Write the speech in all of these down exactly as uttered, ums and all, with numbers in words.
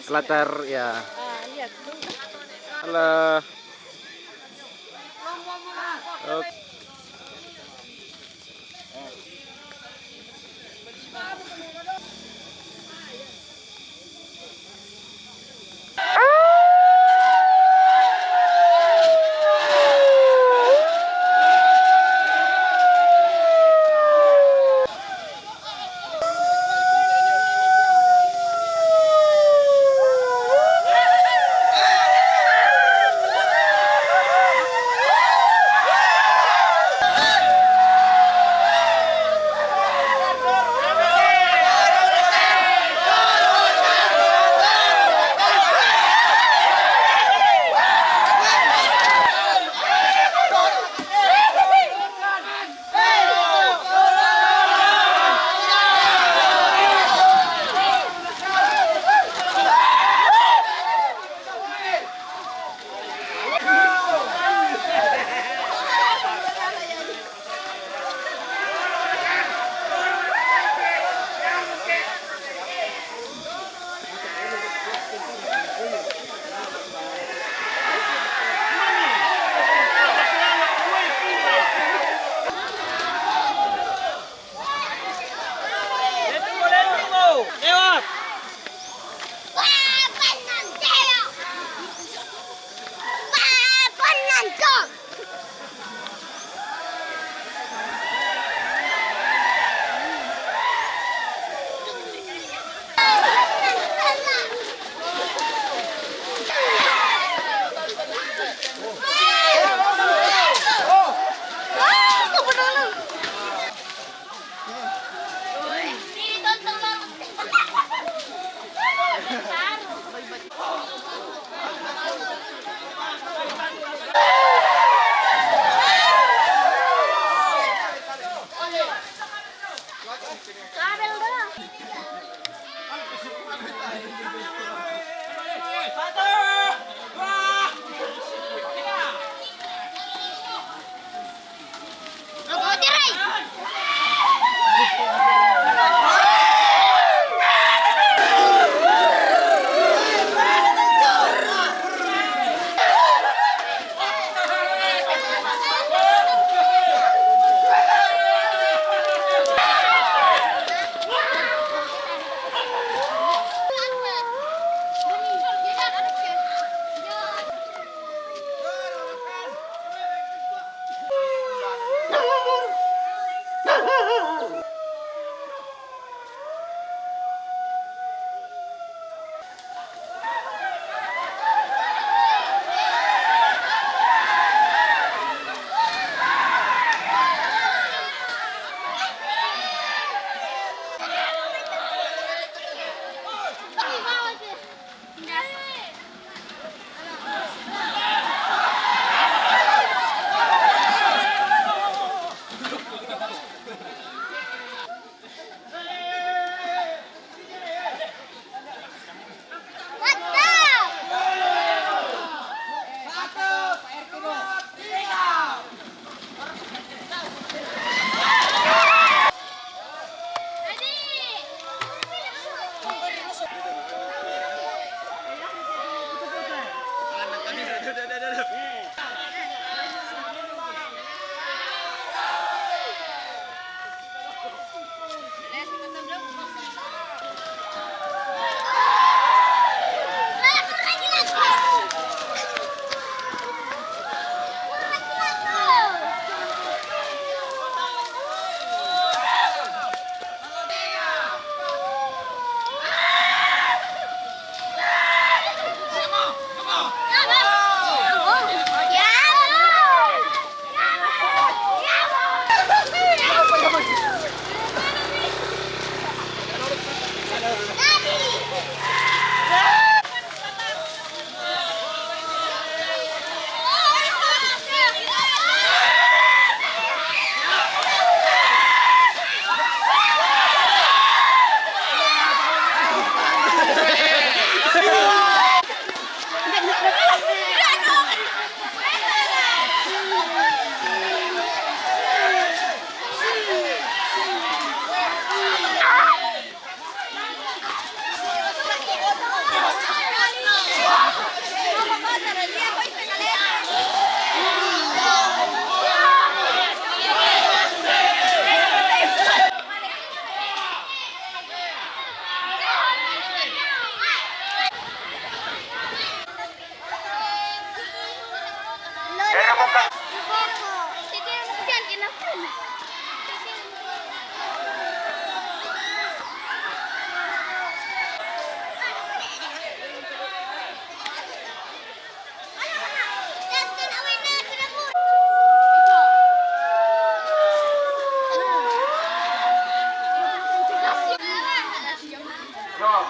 Slater ya. Halo. Oke.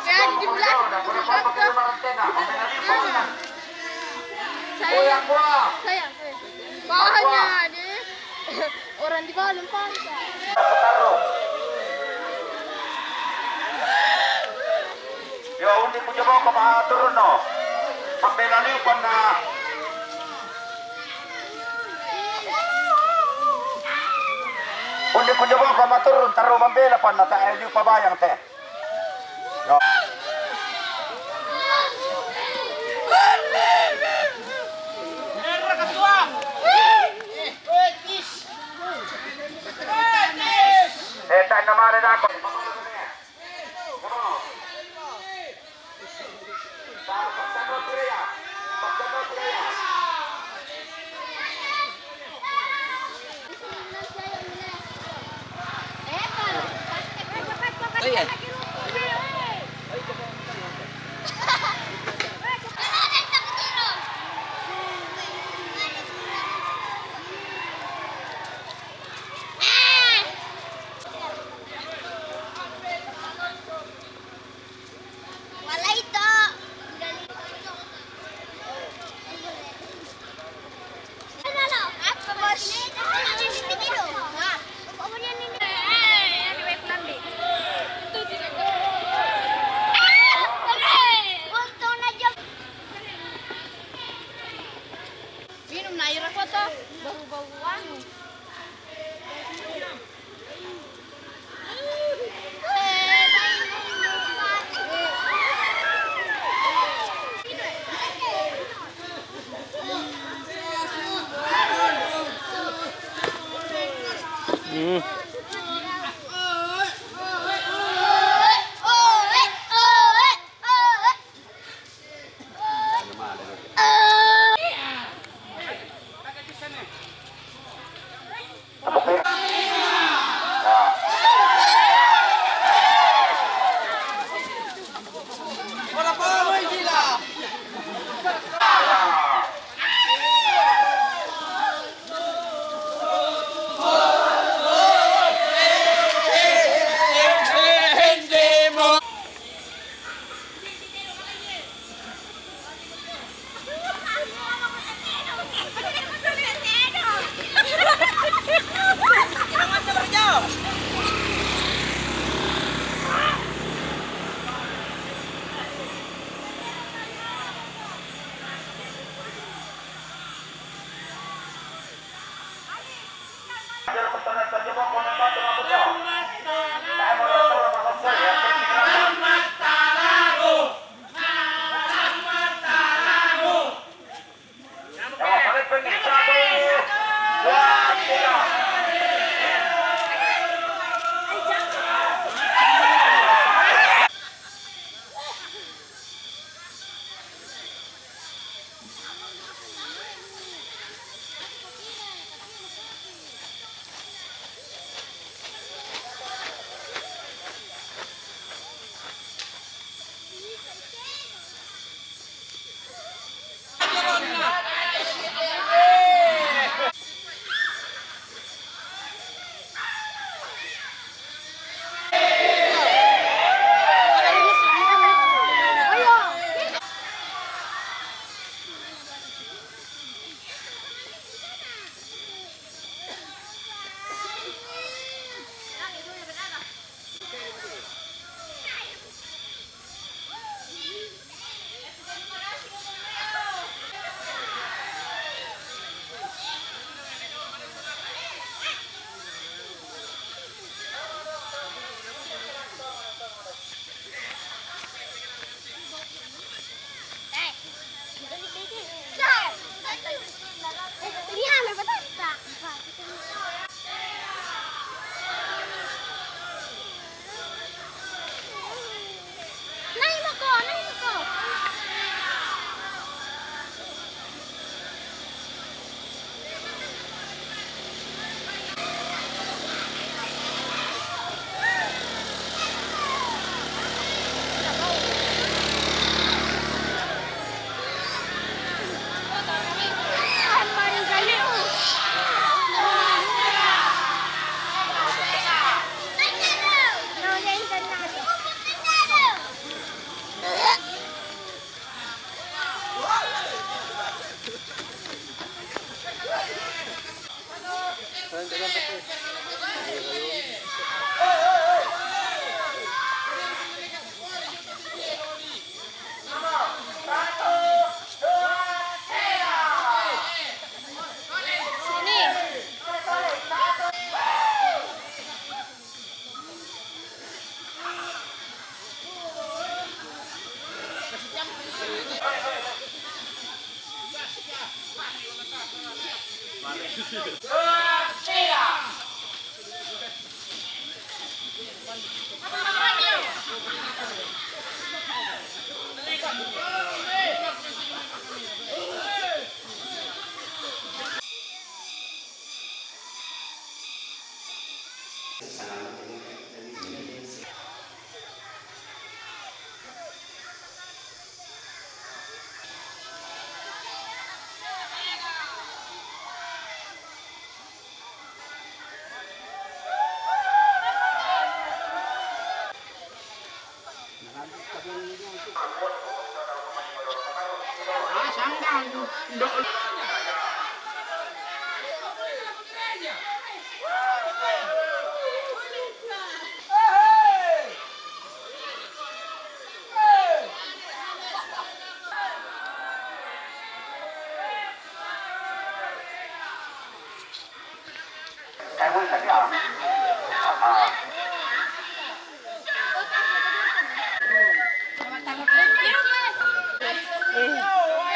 Kaya di belakang. Sayang. Sayang. Bahaya ni. Orang di bawah lempar. Yo, undi ku jaboko ma turun no. Pambela liu panna. Undi ku jaboko ma turun, taru pambela panna, ta liu pabayang te. Yo. Eh, tak nama ada dah. Minum na air aku to, bau-bau anu. Hmm.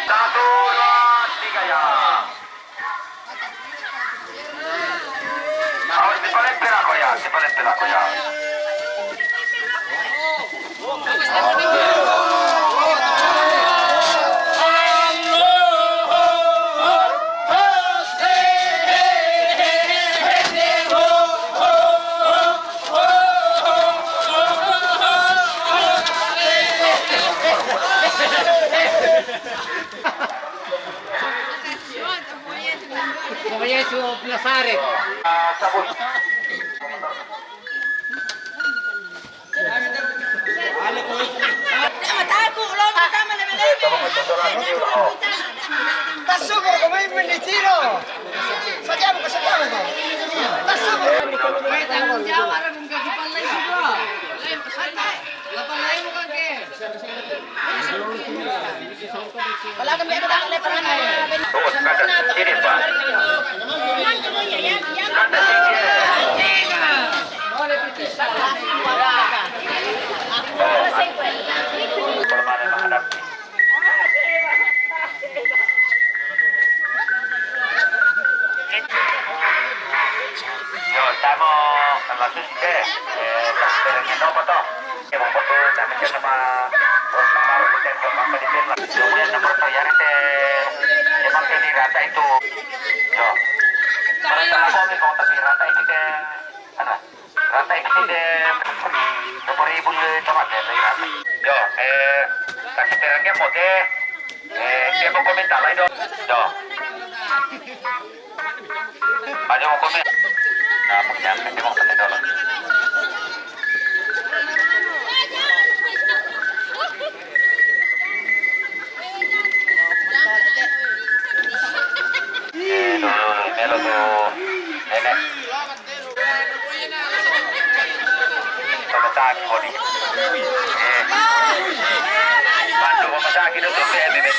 Satu, dua, tiga, ya. Awas, di paling pira ko ya, di paling pira ko ya. Pokoknya itu penasaran. Tasubur ko may minitiro. Sa diyan ko sa diyan ko. Tasubur. May tanggung jawab, ara kung gagipalay siguro. Lapalay mo kang ke. Wala kami ako dahil pala na. Tuon, kada sini pa. Kada sini. Wala na mahadap. Yo, estamos en la sede, eh, pero no, pato. Yung boto, dami siya na ma-, o, ma-, ma-, ma-, ma-, ma-, ma-, yung yan na boto, yari te, yung mga pinirata ito. Yo. Para sa ako, may mga tapirata ito te, ano, rata ito te, yung puribong, eh, tomate, may rata. Yo, eh, kasi perang niya mo, te, eh, hindi mo kumita, lay do. Yo. Aja mo kumi. Na, pag niya, hindi mo kumi doon. Eh, dulu, melo tu, nenek. Pamasaki ko ni. Eh. Bantu pamasaki dulu tu, eh, nenek.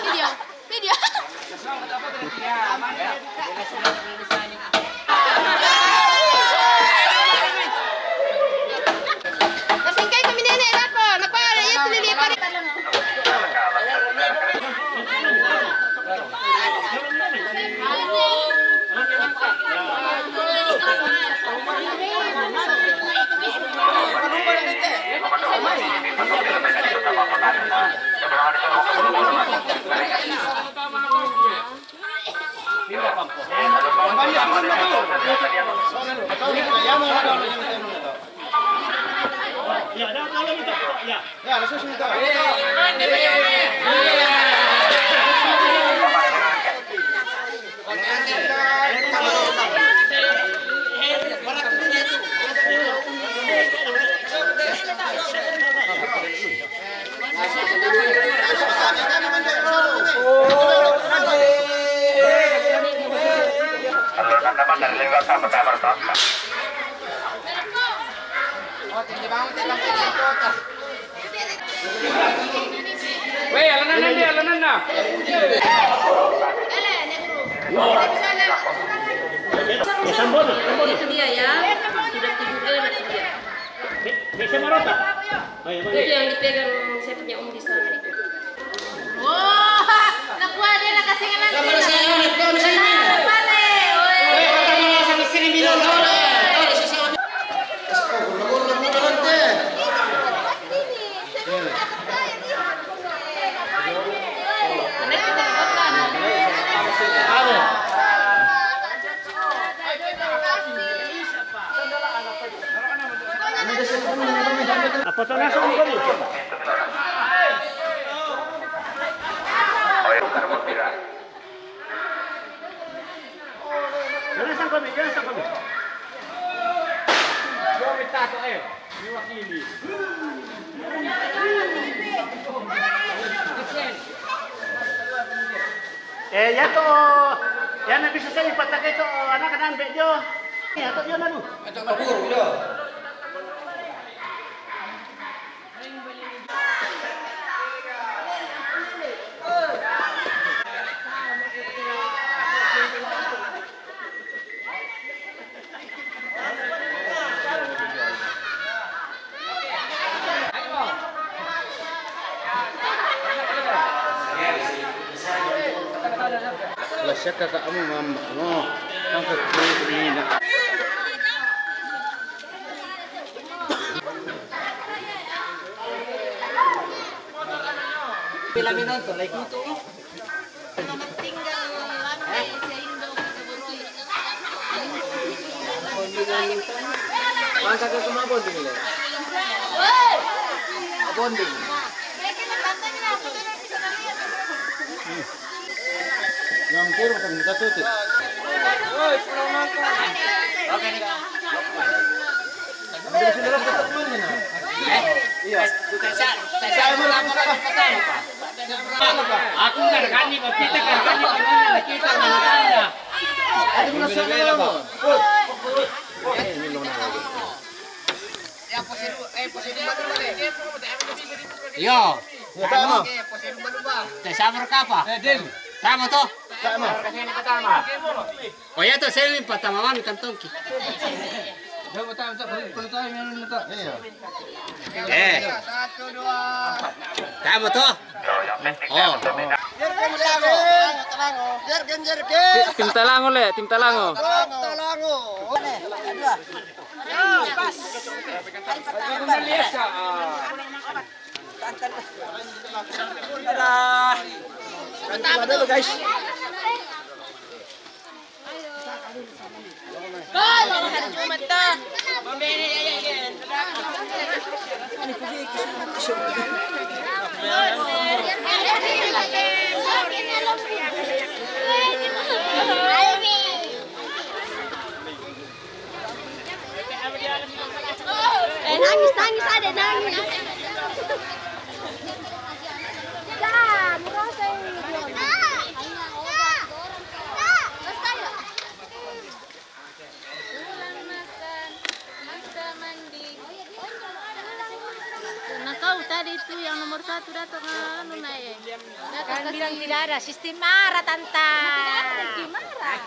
Video. Video. Pasingkay kami nene, nako. Nagpa-, iya, pinili pa rin. Weh, alananna, alananna. Itu dia ya, sudah tujuh kali mati dia. Itu yang dipegang saya punya om di sana itu. Wah, nak kuat dia nak kasih nganan. Kamu rasa anak kau di sini. Balik, weh. Weh, kau tak malah sama sini bilang kau lah. Kau rasa sama. Apa tu nasi ni tadi? Jangan sampai, jangan sampai. Jom kita tu, eh. Ini wakili. Eh, ya tu. Ya, nak bisa saya patah ke tu, anak kena ambil dia. Ya tu, ya lalu. Itu kabur, ya. Lah, siapa kakakmu, mama? No. Angkat dulu ini, nak. Pila mi nonton, like itu. Tinggal anu, eh, si Indo kita bertiga. Masa ke semua bonding le? Bonding. Yang kira bukan kita tutup. Oke, nih. Aku kan kani ko kita kan kani ko kita kan kani. Yo. Yo, tama. Te sabar kapa? Tama to? Tama. Oh ya to, saya limpah tama mami kantongki. Iya. Eh. Satu, dua. Tama to? Oh. Jergen, jergen. Jergen, jergen. Tim Talango le, tim Talango. Talango. Talango. Dua. Pas. Tada. Guys. Eh, nangis, nangis, ada nangis. Dah, merasa ini. Ulan makan, masa mandi. Nah, kau tadi itu yang nomor satu datang, anu, naik. Datang ke bilang sini. Tidak ada, sistem marah, Tanta. Tidak ada sistem marah.